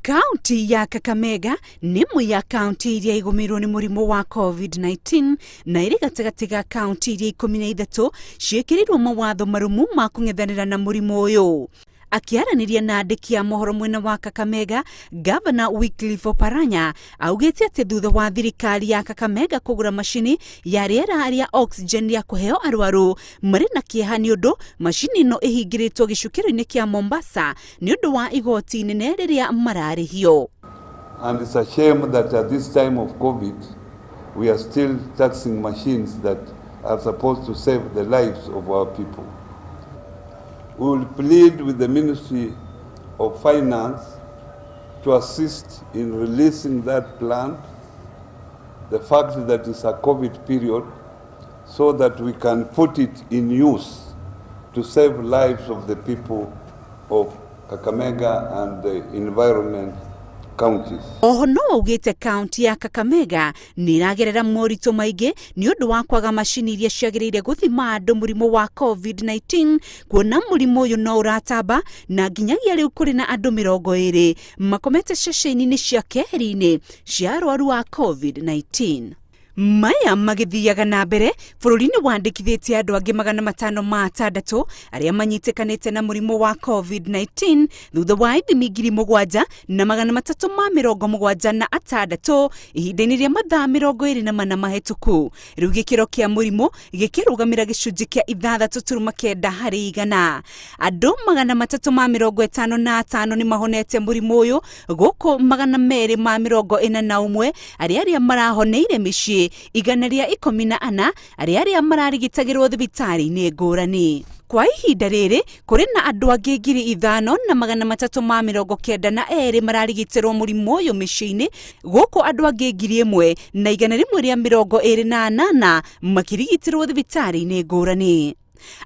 Kaunti ya Kakamega nĩ ĩmwe ya kaunti iria igũmĩirwo nĩ mũrimũ wa COVID-19 na ĩrĩ gatagatĩ ga kaunti iria 13 ciĩkĩrĩirwo mawatho marũmu ma kũng'ethanĩra na mũrimũ ũyũ. Akĩaranĩria na andĩki a mohoro mwena wa Kakamega, Gavana Wycliffe Oparanya augĩte atĩ thutha wa thirikari ya Kakamega kũgũra macini ya rĩera rĩa oxygen ya kũheo arwaru marĩ na kĩeha nĩ ũndũ macini ĩno ĩhingĩrĩtwo gĩcukĩro-inĩ kĩa Mombasa nĩ ũndũ wa igoti inene rĩrĩa mararĩhio. And it's a shame that at this time of COVID, we are still taxing machines that are supposed to save the lives of our people. We will plead with the Ministry of Finance to assist in releasing that plant, the fact that it's a COVID period, so that we can put it in use to save lives of the people of Kakamega and the environment counties. Oho no augĩte kaunti ya Kakamega nĩ ĩragerera moritũ maingĩ nĩ ũndũ wa kwaga macini iria ciagĩrĩire gũthima andũ mũrimũ wa COVID-19, kuona mũrimũ ũyũ no ũratamba na nginyagia rĩu kũrĩ na andũ 20 makomete ceceni-inĩ cia keheri-inĩ cia arwaru a COVID-19. Maya magĩthiaga na mbere, bũrũri nĩ wandĩkithĩtie andũ angĩ 506 arĩa manyitĩkanĩte na mũrimũ wa COVID-19 thutha wa ithimi 7376 ihinda-inĩ rĩa mathaa 24 mahĩtũku. Rĩu gĩkĩro kĩa mũrimũ gĩkĩrũgamĩra gĩcunjĩ kĩa 6.9 harĩ igana. Andũ 355 nĩ mahonete mũrimũ ũyũ, gũkũ 241 arĩa marahoneire mĩciĩ, 114 arĩa mararigitagĩrwo thibitarĩ-inĩ ngũrani. Kwa ihinda rĩrĩ kũrĩ na andũ angĩ 5392 mararigitĩrwo mũrimũ ũyũ mĩciĩ-inĩ, gũkũ andũ angĩ 1128 makĩrigitĩrwo thibitarĩ-inĩ ngũrani.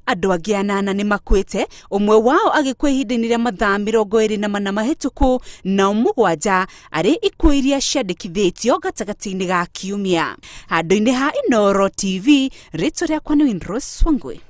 Andũ angĩ 8 nĩ makuĩte, ũmwe wao agĩkua ihinda-inĩ rĩa mathaa 24 mahĩtũku, nao 7 arĩ ikuũ iria ciandĩkithĩtio gatagatĩ-inĩ ga kiumia. Handũ-inĩ ha Inooro TV, rĩtwa rĩakwa nĩ Winrose Wangui.